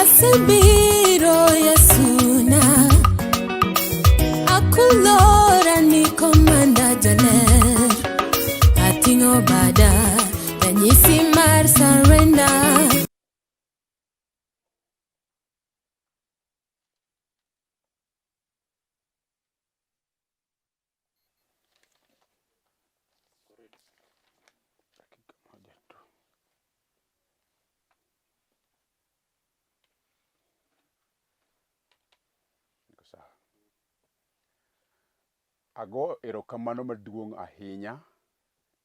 Asebiro Yesuna, akulora ni komanda jaler, ating'o bada ranyisi mar surrender. Dakika moja tu. Niko sawa. Ago erokamano maduong' ahinya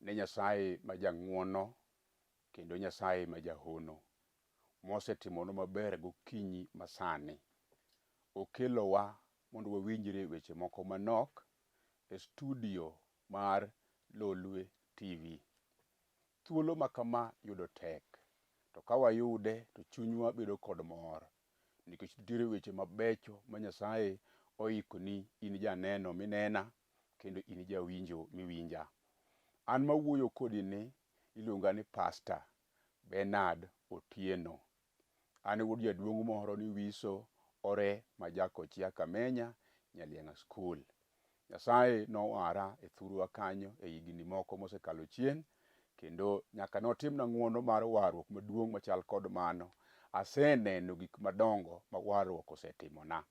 ne Nyasaye ma jang'wono kendo Nyasaye ma jahono mosetimonwa maber gokinyi masani. Okelowa mondo wawinjre weche moko manok e studio mar Lolwe TV. Thuolo ma kama yudo tek, to ka wayude to chunywa bedo kod mor nikech nitiere weche mabecho ma Nyasaye oikoni in janeno minena kendo in jawinjo miwinja. An mawuoyo kodi ni iluonga ni Pastor Bernard Otieno. An e wuod jaduong' moro ni Wiso Ore ma Jakochia Kamenya Nyaliang'a School. Nyasaye nowara e thurwa kanyo e higni moko mosekalo chien kendo nyaka notimna ng'wono mar warruok maduong' machal kod mano, aseneno gik madongo ma warruok osetimona.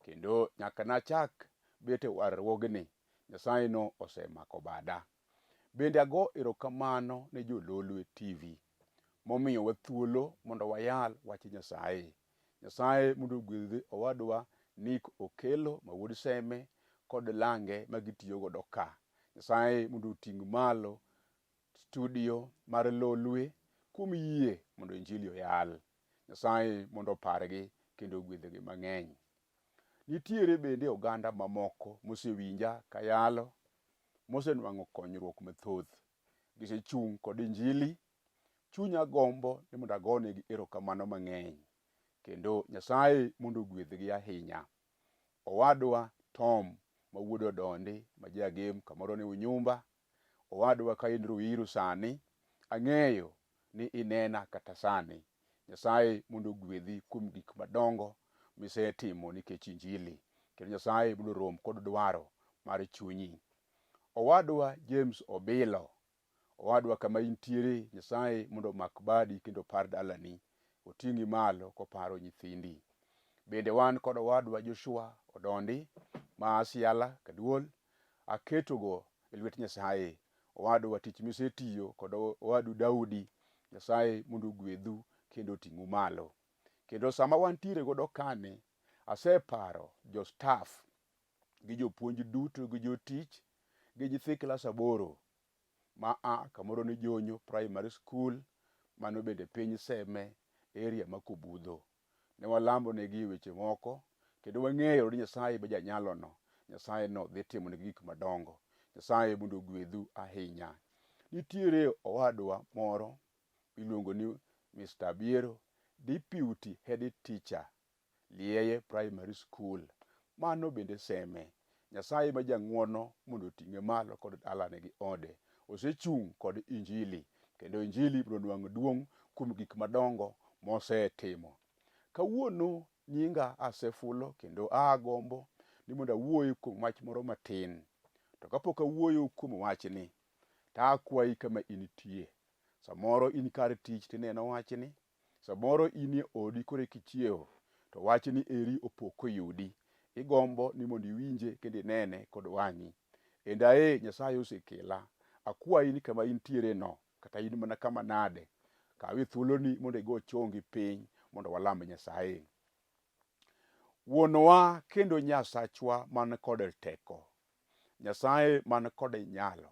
Kendo nyaka nachak bet e warruogni, Nyasaye no osemako bada. Bende ago erokamano ne jo Lolwe TV momiyowa thuolo mondo wayal wach Nyasaye. Nyasaye mondo ogwedh owadwa Nick Okello ma wuod Seme kod lange ma gitiyo godo ka. Nyasaye mondo oting' malo studio mar Lolwe kuom yie mondo injili oyal. Nyasaye mondo opargi kendo ogwedhgi mang'eny. Nitiere bende oganda mamoko mosewinja kayalo, mosenwang'o konyruok mathoth. Gisechung' kod injili. Chunya gombo ni mondo agonegi erokamano mang'eny kendo Nyasaye mondo ogwedhgi ahinya. Owadwa Tom ma wuod Odondi ma jagem kamoro ni Unyumba, owadwa ka in Ruiru sani, ang'eyo ni inena kata sani. Nyasaye mondo ogwedhi kuom gik madongo misetimo nikech injili kendo Nyasaye mondo orom kod dwaro mar chunyi. Owadwa James Obilo, owadwa kama intiere Nyasaye mondo omak badi kendo opar dalani, oting'i malo koparo nyithindi. Bende wan kod owadwa Joshua Odondi ma Asiala Kaduol, aketogo e lwet Nyasaye. Owadwa tich misetiyo kod owadu Daudi, Nyasaye mondo ogwedhu kendo oting'u malo. Kendo sama wantiere godo kani, aseparo jo staff gi jopuonj duto gi jotich gi nyithi klas aboro ma a kamoro ni Jonyo Primary School, mano bende piny Seme area ma Kobudho. Ne walamo negi e weche moko kendo wang'eyo ni Nyasaye ma janyalono, Nyasaye no dhi timo negi gik madongo. Nyasaye mondo ogwedhu ahinya. Nitiere owadwa moro iluongo ni Mr. Abiero, Deputy Head Teacher Lieye Primary School. Mano bende Seme. Nyasaye ma jang'wono mondo oting'e malo kod dalane gi ode. Osechung' kod injili kendo injili biro nwang'o duong' kuom gik madongo mosetimo. Kawuono nyinga asefulo kendo agombo ni mondo awuoye kuom wach moro matin. To kapok awuoyo kuom wachni, to akwayi kama intie. Samoro in kar tich tineno wachni, Samoro inie odi koro eka ichiewo to wachni eri opo koyudi. Igombo ni mondo iwinje kendo inene kod wang'i. Endaye Nyasaye osekela. Akwayi ni kama intiere no kata in mana kama nade, kawie thuoloni mondo igo chongi piny mondo walam Nyasaye. Wuonwa kendo Nyasachwa man kod teko, Nyasaye man kod nyalo,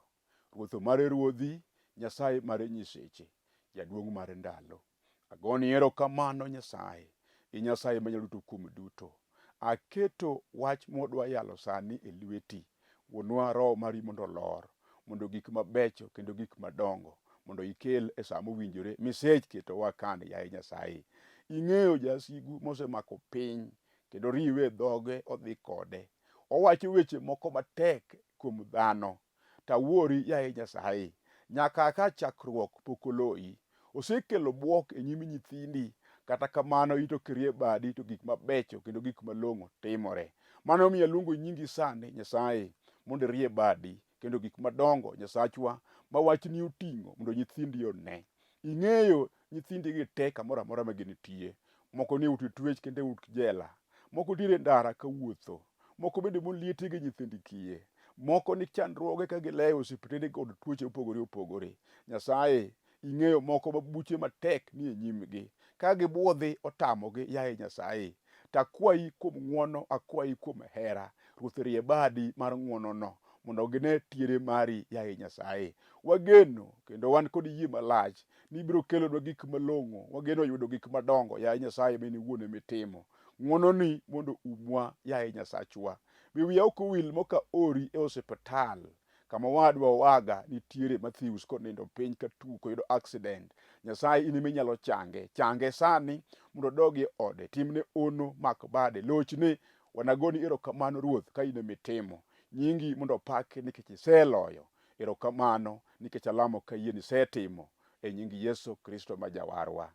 Ruoth mar ruodhi, Nyasaye mar nyiseche, jaduong' mar ndalo. Agoni erokamano Nyasaye, i Nyasaye manyalo duto kuom duto. Aketo wach mwadwa yalo sani e lweti. Wuonwa roho mari mondo olor, mondo gik mabecho kendo gik madongo mondo ikel e sa mowinjore miseketowa kani, yaye Nyasaye. Ing'eyo jasigu mosemako piny kendo riwe e dhoge odhi kode. Owacho weche moko matek kuom dhano. To awuori, yaye Nyasaye, nyaka ka chakruok pok oloyi. Osekelo bwok e nyim nyithindi Kata kamano in to kirie badi to gik mabecho kendo gik malong'o timore. Mano omiyo aluongo nyingi sani Nyasaye mondo irie badi kendo gik madongo Nyasachwa ma wachni oting'o mondo nyithindi one. Ing'eyo nyithindi gi te kamoro amora ma gintie. Moko nie ut twech kendo e ut jela. Moko nitiere e ndara kawuotho. Moko bende molieti gi nyithind kiye. Moko ni chandruoge ka gilewo e osiptende kod tuoche mopogore opogore. Nyasaye ing'eyo moko ma buche matek nie nyimgi. Ka gibuodhi otamogi, yaye Nyasaye. To akwayi kuom ng'wono, akwayi kuom hera. Ruoth rie badi mar ng'wonono mondo gine tiere mari, yaye Nyasaye. Wageno kendo wan kod yie malach ni ibiro kelonwa gik malong'o. Wageno yudo gik madongo, yaye Nyasaye ma in iwuon ema itimo. Ng'wononi mondo umwa, yaye Nyasachwa. Be wiya ok owil moka ori e osiptal kama owadwa Owaga nitiere Matthews konindo piny ka tuo koyudo accident. Nyasaye in ema inyalo change. Change sani mondo odog e ode. Timne ono, mak bade, lochne. Wanagoni erokamano Ruoth ka in ema itimo. Nyingi mondo opaki nikech iseloyo. Erokamano nikech alamo ka yie ni isetimo. E nying Yesu Kristo ma Jawarwa.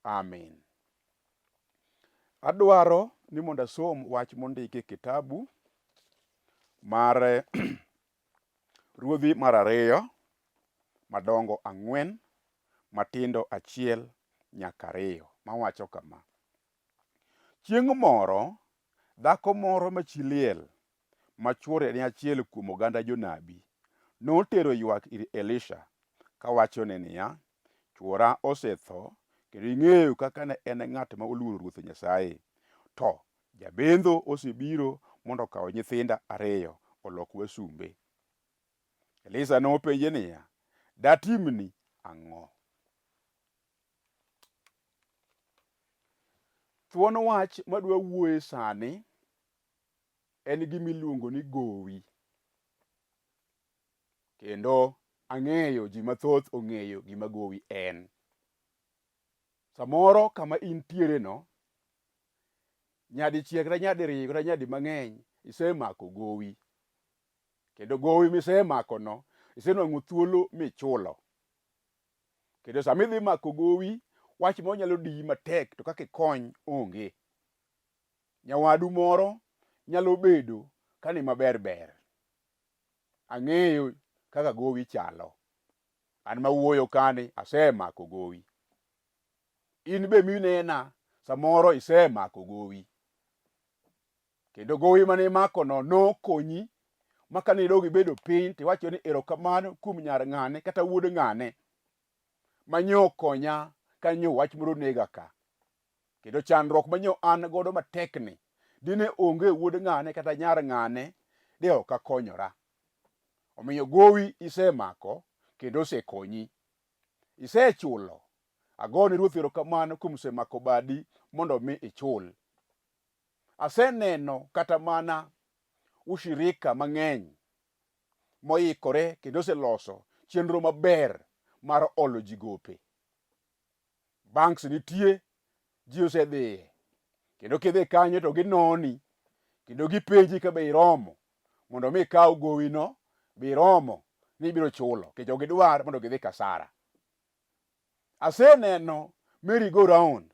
Amin. Adwaro ni mondo asom wach mondiki e kitabu mar Ruodhi mar ariyo madongo ang'wen matindo achiel nyaka ariyo mawacho kama. Chieng' moro dhako moro ma chi liel ma chwore ne achiel kuom oganda jonabi notero ywak ir Elisha kawachone niya, Chwora osetho, kendo ing'eyo kaka ne en ng'at ma oluoro Ruoth Nyasaye. To jabendho osebiro mondo okaw nyithinda ariyo olok wasumbe. Elisa nopenje niya, Datimni ang'o? Thuon wach madwa wuoye sani en gima iluongo ni gowi. Kendo ang'eyo ji mathoth ong'eyo gima gowi en. Samoro kama intiere no, nyadichiel kata nyadiriyo kata nyadi mang'eny isemako gowi. Kendo gowi misemako no, isenwang'o thuolo michulo. Kendo sama idhi mako gowi, wach moro nyalo diyi matek to kaka ikony onge. Nyawadu moro nyalo bedo ka ni maber ber. Ang'eyo kaka gowi chalo. An mawuoyo kani asemako gowi. In be minena samoro isemako gowi. Kendo gowi mane imakono nokonyi ma kane idog ibedo piny tiwacho ni erokamano kuom nyar ng'ane kata wuod ng'ane manyo okonya kanyo wach moro nega ka. Kendo chandruok ma nyo an godo matekni, dine onge wuod ng'ane kata nyar ng'ane, de ok akonyora. Omiyo gowi isemako kendo osekonyi. Isechulo. Agoni Ruoth erokamano kuom semako badi mondo mi ichul. Aseneno kata mana ushirika mang'eny moikore kendo oseloso chenro maber mar olo ji gope. Banks nitie, ji osedhiye. Kendo kidhi kanyo to ginoni kendo gipenji ka be iromo mondo mi ikaw gowino, be iromo ni ibiro chulo nikech ok gidwar mondo gidhi kasara. Aseneno merry go round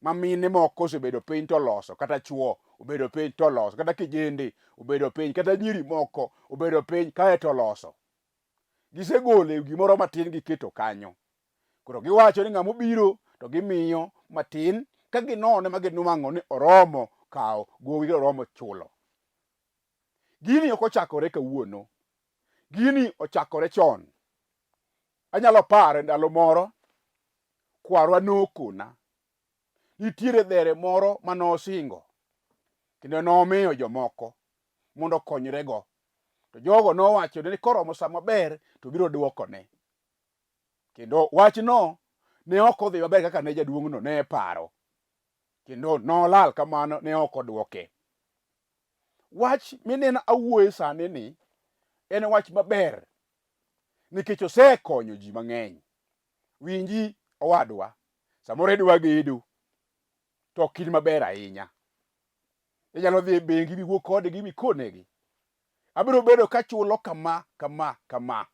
ma mine moko osebedo piny to oloso kata chuo obedo piny to oloso kata kijende obedo piny kata nyiri moko obedo piny kae to oloso. Gisegolo e gimoro matin giketo kanyo. Koro giwacho ni ng'ama obiro to gimiyo matin ka ginone ma ginwang'o ni oromo kawo gowi oromo chulo. Gini ok ochakore kawuono. Gini ochakore chon. Anyalo paro e ndalo moro kwarwa nokona nitiere dhere moro ma nosingo kendo nomiyo jomoko mondo okonyrego. To jogo nowacho ni koromo sa maber to biro duokone. Kendo wachno ne ok odhi maber kaka ne jaduong'no ne paro. Kendo nolal kamano ne ok odwoke. Wach mineno awuoye sani ni en wach maber nikech osekonyo ji mang'eny. Winji owadwa, samoro idwa gedo to ok in maber ahinya. Inyalo dhi e bengi miwuo kodgi mikonegi. Abiro bedo kachulo kama kama kama.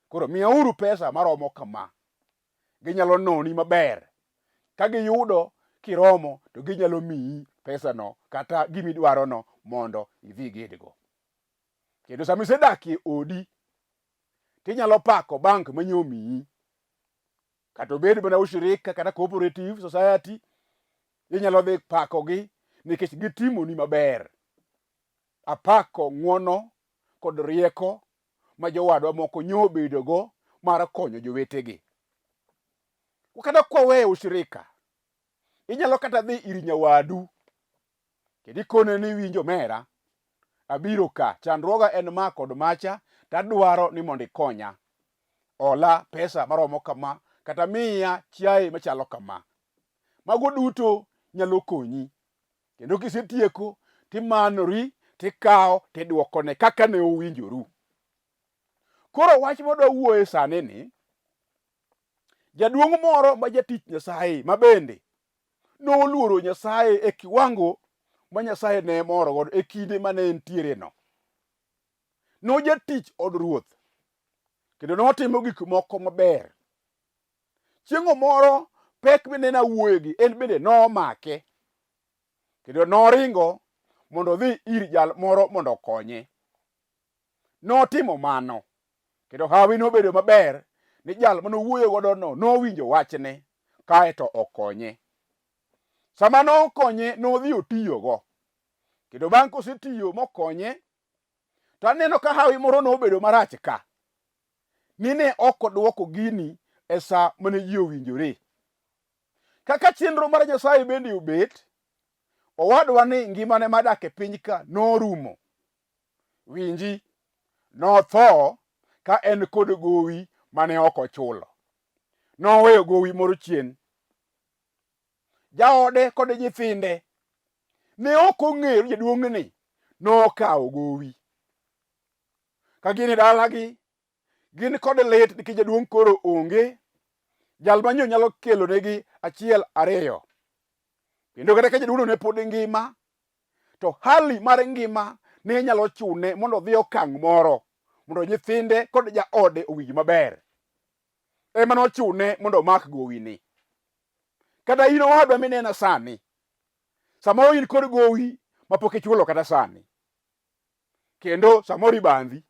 Koro miyauru pesa maromo kama. Ginyalo noni maber. Ka giyudo kiromo to ginyalo miyi pesano kata gima idwarono mondo idhi igedgo. Kendo sama isedak e odi, tinyalo pako bank manyo omiyi. Kata obed mana ushirika kata cooperative society, inyalo dhi pakogi nikech gitimoni maber. Apako ng'wono kod rieko ma jowadwa moko nyo obedogo mar konyo jowetegi. Kata kwaweyo ushirika, inyalo kata dhi ir nyawadu kendo ikone ni winjo omera, abiro ka, chandruoga en ma kod macha, to adwaro ni mondo ikonya. Hola pesa maromo kama, kata miya chiaye machalo kama. Mago duto nyalo konyi. Kendo kisetieko, timanori, tikawo, tidwokone kaka ne uwinjoru. Koro wach mwadwa wuoye sani ni, jaduong' moro ma jatich Nyasaye ma bende noluoro Nyasaye e kiwango ma Nyasaye ne mor godo e kinde mane entiere no. Nojatich od ruoth kendo notimo gik moko maber. Chieng'o moro pek minena wuoyegi en bende nomake kendo noringo mondo odhi ir jal moro mondo okonye. Notimo mano kendo hawi nobedo maber ni jal mane owuoyo godo no nowinjo wachne kaeto okonye. Sama nokonye nodhi otiyogo kendo bang' kosetiyo mokonye to aneno ka hawi moro nobedo marach ka ni ne ok odwoko gini e sa mane ji owinjore. Kaka chenro mar Nyasaye bende obet, owadwa ni ngimane madak e piny ka norumo. Winji, notho ka en kod gowi mane ok ochulo. Noweyo gowi moro chien. Jaode kod nyithinde ne ok ong'eyo ni jaduong'ni nokawo gowi. Ka gin e dalagi, gin kod lit nikech jaduong' koro onge. Jal manyo nyalo kelo negi achiel ariyo. Kendo kata ka jaduong'no ne pod ngima, to hali mar ngima ne nyalo chune mondo odhi okang' moro mondo nyithinde kod jaode owinj maber. Ema nochune mondo omak gowini. Kata in owadwa minena sani, samoro in kod gowi mapok ichulo kata sani. Kendo samoro ibandhi.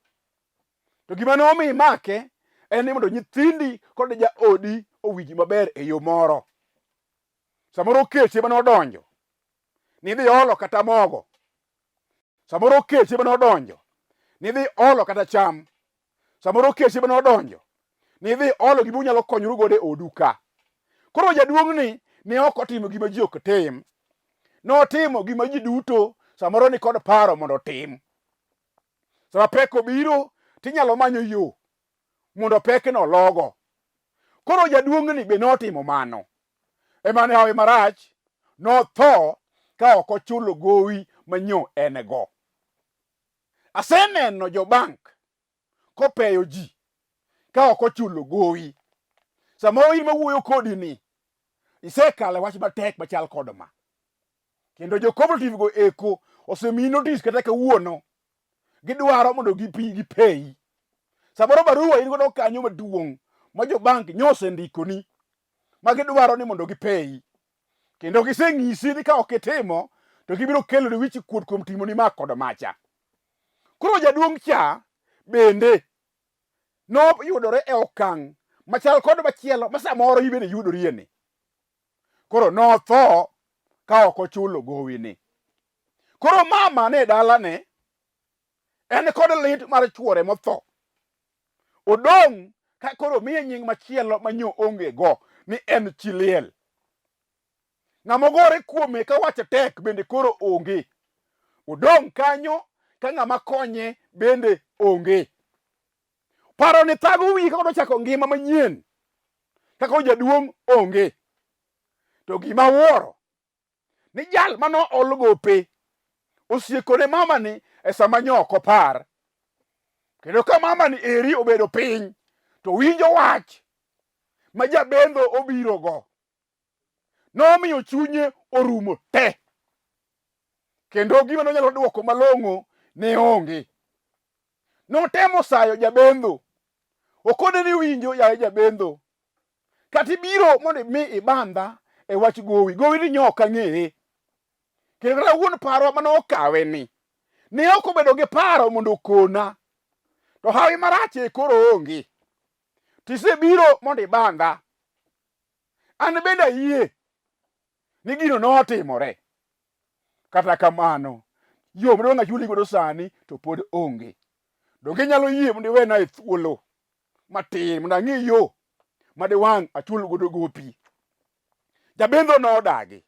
To gima nomiyo imake en ni mondo nyithindi kod jaodi owinj maber e yo moro. Samoro kech ema nodonjo nidhi olo kata mogo. Samoro kech ema nodonjo nidhi olo kata cham. Samoro kech ema nodonjo nidhi olo gima unyalo konyoru godo e odu ka. Koro jaduong'ni ne ok otimo gima ji ok tim. Notimo gima ji duto samoro ni kod paro mondo otim. Sama pek obiro tinyalo manyo yo mondo pekno ologo. Koro jaduong'ni be notimo mano. Ema ne hawi marach, notho ka ok ochulo gowi manyo en go. Aseneno jo bank kopeyo ji ka ok ochulo gowi. Samoro in mawuoyo kodi ni isekalo e wach matek machal kod ma. Kendo jo cooperative go eko osemiyi notice kata kawuono gidwaro mondo gipi gipeyi. Samoro barua in godo kanyo maduong' ma jo bank nyosendikoni ma gidwaro ni mondo gipeyi. Kendo giseng'isi ni ka ok itimo to gibiro keloni wich kuot kuom timoni ma kod macha. Koro jaduong' cha bende noyudore e okang' machal kod machielo ma samoro in bende iyudorie ni. Koro notho ka ok ochulo gowini. Koro mama ne dalane en kod lit mar chuore motho. Odong' ka koro miye nying machielo ma nyo onge go ni en chi liel. Ng'ama ogore kuome ka wache tek bende koro onge. Odong' kanyo ka ng'ama konye bende onge. Paro ni thago wiyi kaka ochako ngima manyien kaka jaduong' onge. To gima wuoro ni jal mane ool gope osieko ne mamani e sama nyo ok opar. Kendo ka mamani eri obedo piny to winjo wach ma jabendho obirogo. Nomiyo chunye orumo te. Kendo gima nonyalo dwoko malong'o ne onge. Notemo sayo jabendho. Okone ni winjo yaye jabendho. Kata ibiro mondo imi ibandha e wach gowi. Gowi ni nyoka ng'eye. Kendo kata wuon parwa mane okawe ni ne ok obedo gi paro mondo okona. To hawi marach e koro onge. Tisebiro mondo ibandha. An bende ayie ni gino notimore. Kata kamano, yo madwang' achuli godo sani to pod onge. Donge inyalo yie mondo iwena e thuolo matin mondo ang'i yo ma diwang' achul godo gopi? Jabendho nodagi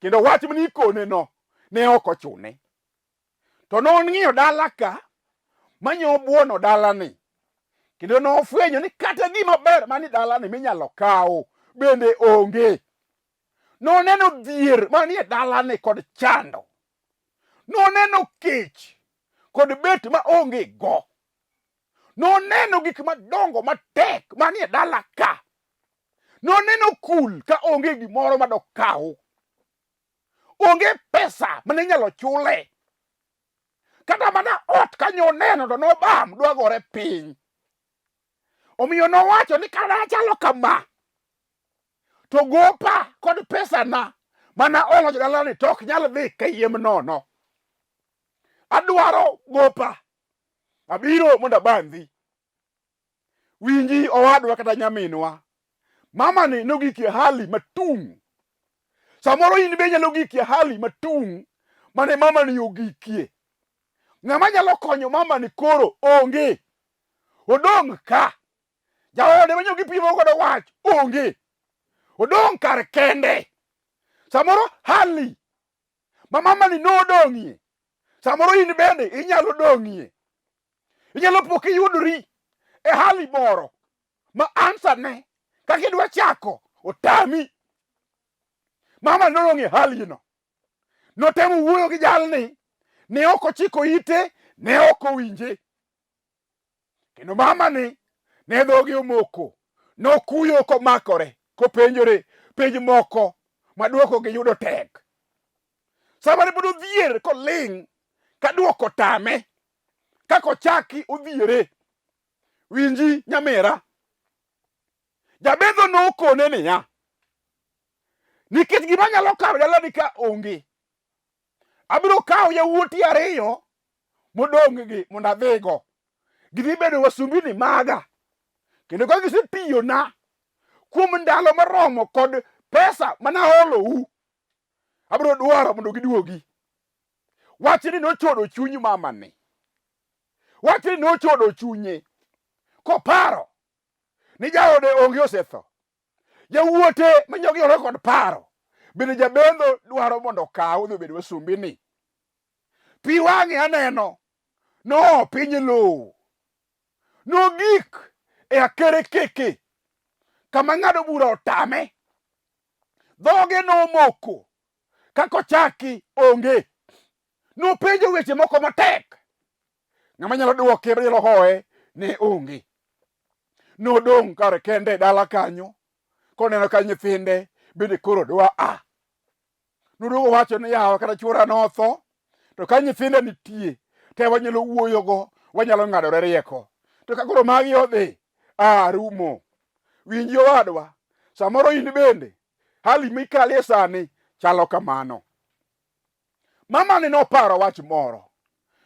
kendo wach mane ikone no ne ok ochune. To nong'iyo dala ka manyo buono dalani kendo nofwenyo ni kata gima ber mani dalani minyalo kaw bende onge. Noneno dhier manie dalani kod chando. Noneno kech kod bet ma onge go. Noneno gik madongo matek manie dala ka. Noneno kul ka onge gimoro ma dokaw. Onge pesa mane inyalo chule. Kata mana ot kanyo oneno to nobam dwa gore piny. Omiyo nowacho ni kata achalo kama to gopa kod pesana mana olo jodalani to ok nyal dhi kayiem nono. Adwaro gopa. Abiro mondo abandhi. Winji owadwa kata nyaminwa. Mama ni nogikie hali matung'. Samoro in be inyalo gikie hali matung' mane mama ni ogikie. Ng'ama nyalo konyo mama ni koro onge. Odong' ka. Jaode manyo gipimo godo wach onge. Odong' kar kende. Samoro hali ma mama ni nodong'ie. Samoro in bende inyalo dong'ie. Inyalo po kiyudori e hali moro ma answer ne kaka idwa chako otami. Mama nodong' e hali no. Notemo wuoyo gi jalni, ne ok ochiko ite, ne ok owinje. Kendo mama ni ne dhoge omoko, nokuyo komakore, kopenjore penj moko ma dwoko gi yudo tek. Sama ne pod odhier koling' ka dwoko tame, kaka ochaki odhiere. Winji nyamera, jabedho nokone niya, nikech gima nyalo kawo dalani ka onge, abiro kawo yawuoti ariyo modong' gi mondo adhigo. Gidhi bedo wasumbini maga. Kendo ka gisetiyona kuom ndalo moromo kod pesa mana aolou, abiro dwaro mondo giduogi. Wachni nochodo chuny mamani. Wachni nochodo chunye koparo ni jaode onge osetho. Yawuote ma nyogi ore kod paro bende jabendho dwaro mondo okaw odhi obed wasumbini. Pi wang'e aneno noo piny lowo. Nogik e akere keke kama ng'ado bura otame. Dhoge nomoko kaka ochaki onge. Nopenjo weche moko matek. Ng'ama nyalo dwoke manyalo hoye ne onge. Nodong' kar kende e dala kanyo koneno ka nyithinde bende koro dwa a. Noduogo wacho ni yawa kata chuora notho to ka nyithinda nitie te wanyalo wuoyogo wanyalo ng'adore rieko. To ka koro magi odhi a rumo. Winji owadwa, samoro in bende hali mikalie sani chalo kamano. Mama ni noparo wach moro.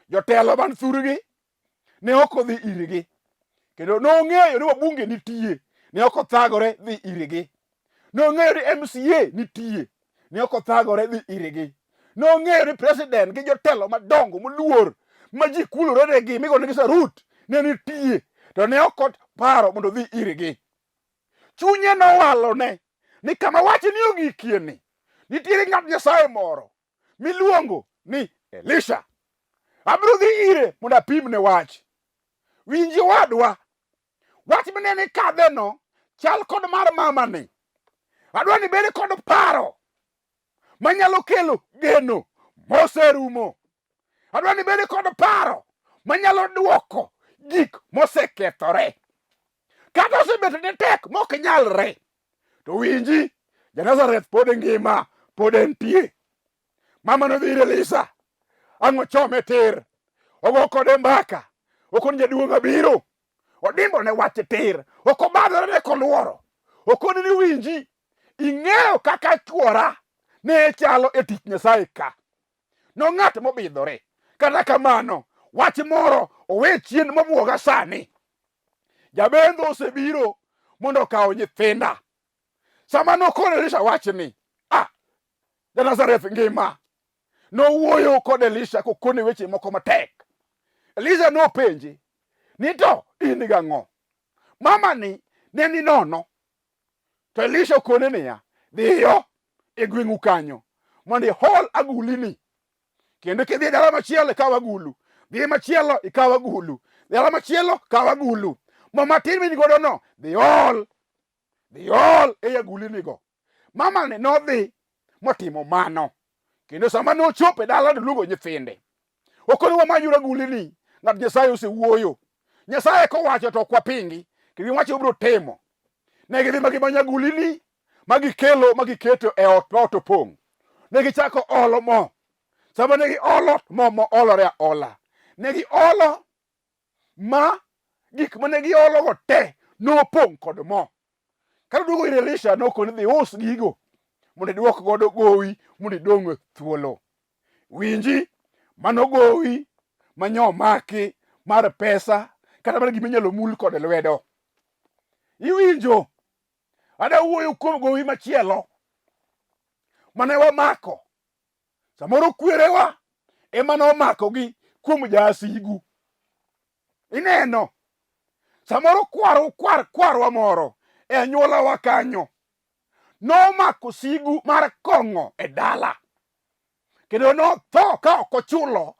Jotelo man thurgi ne ok odhi irgi. Kendo nong'eyo ni wabunge nitie, ne ok othagore dhi irgi. Nong'eyo ni MCA nitie, ne ok othagore dhi irgi. Nong'eyo ni president gi jotelo madongo moluor ma ji kulore negi migonegi sarut ne nitie, to ne ok oparo mondo odhi irgi. Chunye nowalone ni kama wach ni ogikie ni nitiere ng'at Nyasaye moro miluongo ni Elisha. Abiro dhi ire mondo apimne wach. Winji wadwa, wach minene ikadheno chal kod mar mamani. Adwa ni ibed kod paro manyalo kelo geno moserumo. Adwa ni ibed kod paro manyalo duoko gik mosekethore. Kata osebet ni tek mok nyalre, to winji, ja-Nazareth pod ngima, pod entie. Mama nodhi ir Elisa, ang' ochome tir, ogo kode mbaka, okoni jaduong' abiro, odimbo ne wach tir, ok obadhore ne koluoro, okoni ni winji, Ing'eyo kaka chwora ne chalo e tich Nyasaye ka. Nong'at mobidhore. Kata kamano, wach moro owe chien mobwoga sani. Jabendho osebiro mondo okaw nyithinda. Sama nokon Elisha wachni, ah, ja-Nazareth ngima. Nowuoyo kod Elisha kokone weche moko matek. Elisha nopenje ni to in gang'o? Mama ni ne ni nono. To Elisha okone niya, dhiyo e gweng'u kanyo mondo ihol agulini. Kendo kidhi e dala machielo ikaw agulu, dhi machielo ikaw agulu, dala machielo kaw agulu. Mo matin min godo no, dhi ol, dhi ol e agulinigo. Mama ni nodhi motimo mano. Kendo sama nochopo e dala noluongo nyithinde. Okoni wamanyuru agulini, ng'at Nyasaye osewuoyo. Nyasaye kowacho to ok wapingi, kendo wacho obiro timo. Ne gidhi ma gimanyo agulini, ma gikelo ma giketo e ot ma ot opong'. Ne gichako olo mo. Sama ne giolo mo mo olore aola. Ne giolo ma gik mane giologo te nopong' kod mo. Kane oduogo ir Elisha nokone dhi us gigo mondo idwok godo gowi mondo idong' thuolo. Winji, mano gowi manyo maki mar pesa kata mar gima inyalo mul kod lwedo. Iwinjo? Ada wuoyo kuom gowi machielo mane wamako. Samoro kwerewa ema nomakogi kuom jasigu. Ineno? Samoro kwar kwar kwarwa moro e anyuolawa kanyo nomako sigu mar kong'o e dala kendo notho ka ok ochulo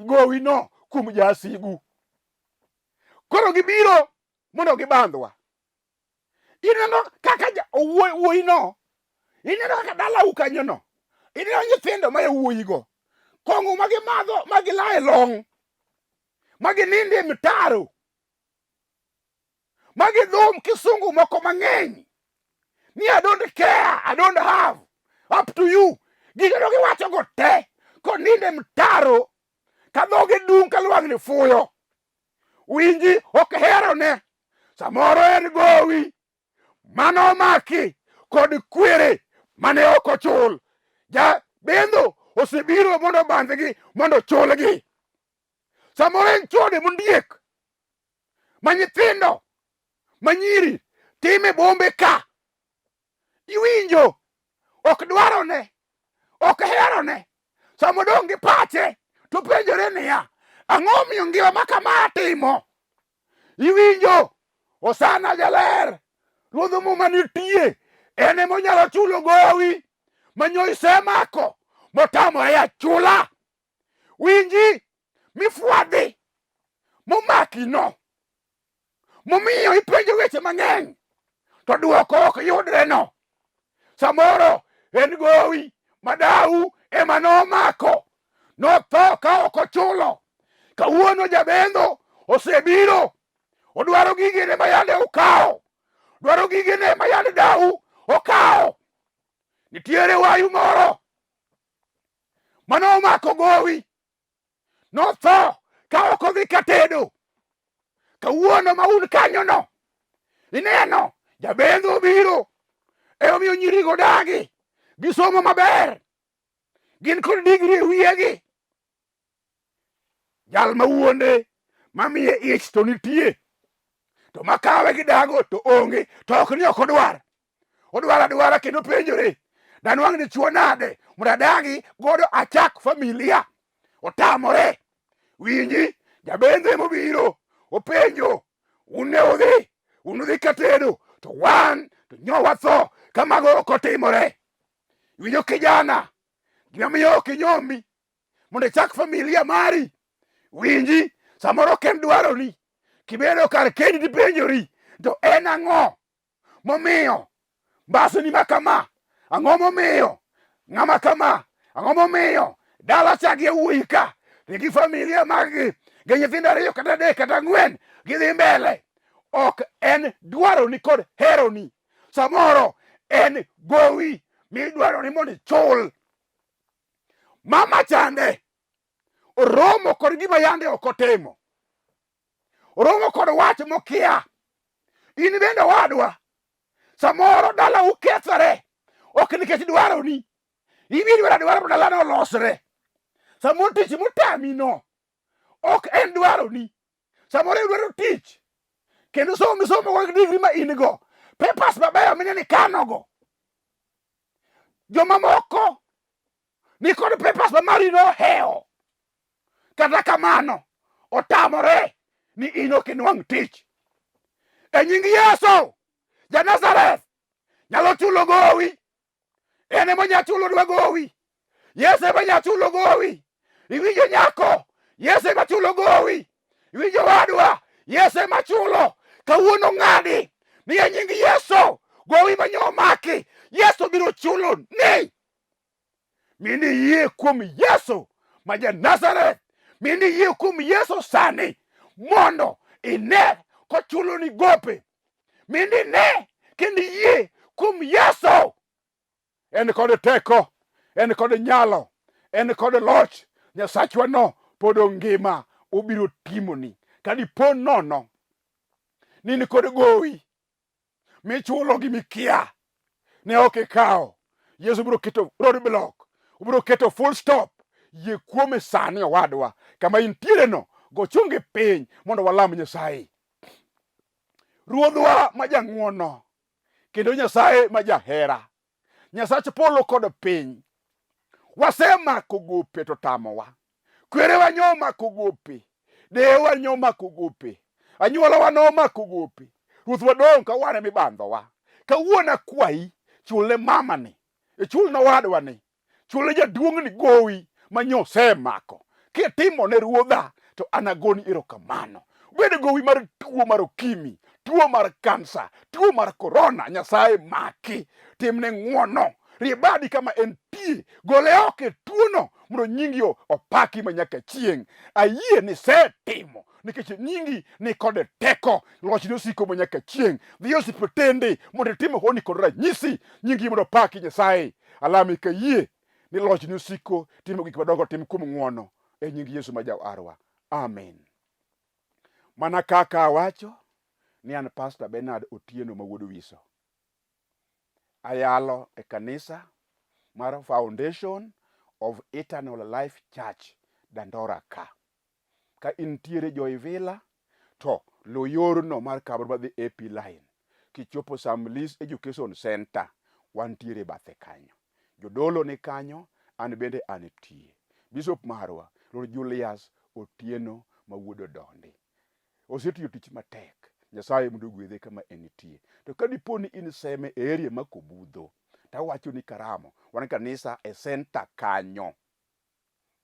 gowino kuom jasigu. Koro gibiro mondo gibandhwa. Ineno kaka wuoyino, ineno kaka dalau kanyono, ineno nyithindo ma yawuoyigo, kong'o ma gimadho ma gilaye long', ma gininde e mtaro, ma gidhum kisungu moko mang'eny ni I don't care, I don't have, up to you. Gigo to giwachogo te konindo e mtaro ka dhoge dung' ka lwang'ni fuyo. Winji ok herone, samoro en gowi mane omaki kod kwere mane ok ochul. Ja bendho osebiro mondo obandhgi mondo ochulgi. Samoro en chode mondiek ma nyithindo ma nyiri time bombe ka. Iwinjo? Ok dwarone, ok herone. Sama odong' gi pache to penjore niya, ang'o miyo ngima ma kama atimo? Iwinjo? Osana jaler, Ruodh Muma nitie, en ema onyalo chulo gowi ma nyo isemako motamore achula. Winji mifwadhi momaki no momiyo ipenjo weche mang'eny to dwoko ok yudre no. Samoro en gowi ma dau ema nomako notho ka ok ochulo. Kawuono jabendho osebiro odwaro gigene ma yande okawo, dwaro gigene ma yande dau okawo. Nitiere wayu moro mane omako gowi notho ka ok odhi katedo. Kawuono ma un kanyono ineno jabendho obiro emomiyo nyirigo dagi gisomo maber gin kod digri e wiyegi. Jal ma wuonde mamiye ich to nitie to makawe gi dago to onge to ok ni ok odwar odwar adwara kendo penjore danwang' dichuo nade mondo adagi godo achak familia otamore winji jabendhe mobiro openjo un ne udhi un udhi katedo to wan to nyo watho ka mago ok otimore winjo kijana gima ok inyombi mondo ichak familia mari winji samoro ok en dwaroni kibedo kar kendi tipenjori to en ang'o momiyo mbasni ma kama ang'o momiyo ng'ama kama ang'o momiyo dala cha gi wuoyi ka nigi familia maggi gi nyithindo ariyo kata adek kata ang'wen gidhi mbele ok en dwaroni kod heroni samoro en gowi midwaro ni mondo ichul mama chande oromo kod gima yande ok otimo oromo kod wach mokia in bende owadwa. Samoro dala ukethore ok nikech dwaroni. Ibi dwaro adwara mondo dalano olosre. Samoro tich motamino ok en dwaroni. Samoro idwaro tich kendo somo misomo go gi degree ma in go, papers mabeyo minene ikanogo. Jomamoko ni kod papers ma mari nohewo. Kata kamano, otamore ni in ok inwang' tich. E nying Yesu ja Nazareth nyalo chulo gowi. En ema onya chulonwa gowi. Yesu ema nya chulo gowi. Iwinjo nyako? Yesu ema chulo gowi. Iwinjo wadwa? Yesu ema chulo. Kawuono ng'adi ni e nying Yesu gowi ma nyo omaki Yesu biro chulo ni. Mindi yie kuom Yesu ma ja Nazareth. Mindi yie kuom Yesu sani mondo ine kochuloni gope. Mindi ne kendo yie kuom Yesu. En kod teko, en kod nyalo, en kod loch. Nyasachwa no pod ongima, obiro timoni. Ka dipo nono ni in kod gowi michulo gi mikia ne ok ikawo, Yesu biro keto road block, obiro keto full stop. Yie kuome sani owadwa, kama intiere no, go chongi piny mondo walam Nyasaye. Ruodhwa ma jang'wono kendo Nyasaye ma jahera, Nyasach polo kod piny, wasemako gope to tamowa. Kwerewa nyomako gope, deyewa nyomako gope, anyuolawa nomako gope. Ruoth wadong' ka wan ema ibandhowa. Kawuono akwayi, chulne mamani, ichulne owadwani, chulne jaduong'ni gowi ma nyosemako. Kitimo ne ruodha to anagoni erokamano. Bed gowi mar tuo mar okimi, tuo mar kansa, tuo mar korona, Nyasaye maki, timne ng'wono, rie badi kama entie, gole oko e tuono mondo nyingi opaki ma nyaka chieng'. Ayie ni isetimo nikech nyingi ni kod teko, lochni osiko ma nyaka chieng'. Dhi e osiptende mondo itim honni kod ranyisi, nyingi mondo opaki Nyasaye. Alami kayie ni lochni osiko, timo gik madongo tim kuom ng'wono e nying Yesu ma Jawarwa. Amen. Mana kaka awacho ni an Pastor Bernard Otieno ma wuod Wiso. Ayalo e kanisa mar Foundation of Eternal Life Church Dandora ka. Ka intiere Joivila to luw yorno mar Kabro madhi AP line. Kichopo Samlis Education Center, wantiere bathe kanyo. Jodolo ni kanyo, an bende antie. Bishop marwa, Lord Julius Otieno ma wuod Odondi. Osetiyo tich matek. Nyasaye mondo ogwedhe kama entie. To ka dipo ni in Seme e area ma Kobudho, to awacho ni Karamo, wan kanisa e center kanyo.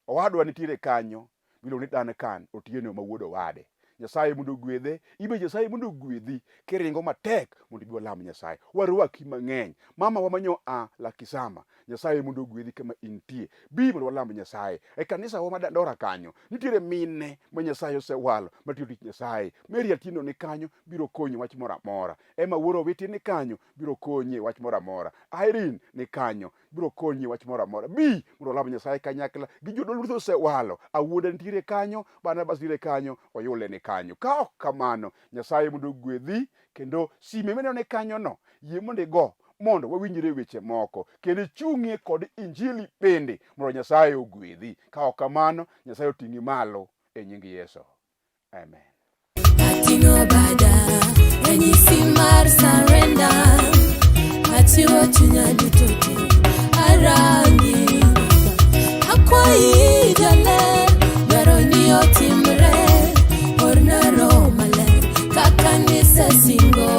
Owadwa nitiere kanyo miluongo ni Duncan Otieno ma wuod owade. Nyasaye mondo ogwedhe, ibe Nyasaye mondo ogwedhi kiringo matek mondo ibi walam Nyasaye. Warwaki mang'eny. Mama wa manyo a Lakisama, Nyasaye mondo ogwedhi kama intie. Bi mondo walam Nyasaye. E kanisa wa ma Dandora kanyo, nitiere mine ma Nyasaye osewalo matiyo tich Nyasaye. Mary Atieno ni kanyo biro konyi wach moro amora. Emma Wuoro Owiti ni kanyo biro konyi wach moro amora. Irene ni kanyo biro konyi wach moro amora. Bi mondo walam Nyasaye kanyakla gi jodolo duto osewalo. Awuoda nitiere kanyo, Barnabas nitiere kanyo, Oyule ni kanyo. Ka ok kamano, Nyasaye mondo ogwedhi kendo sime mineno ni kanyono, yie mondo igo mondo wawinjre weche moko kendo ichung'ie kod injili bende mondo Nyasaye ogwedhi. Ka ok kamano, Nyasaye oting'i malo e nying Yesu. Amen. Ating'o bada ranyisi mar surrender, achiwo chunya duto te, arami.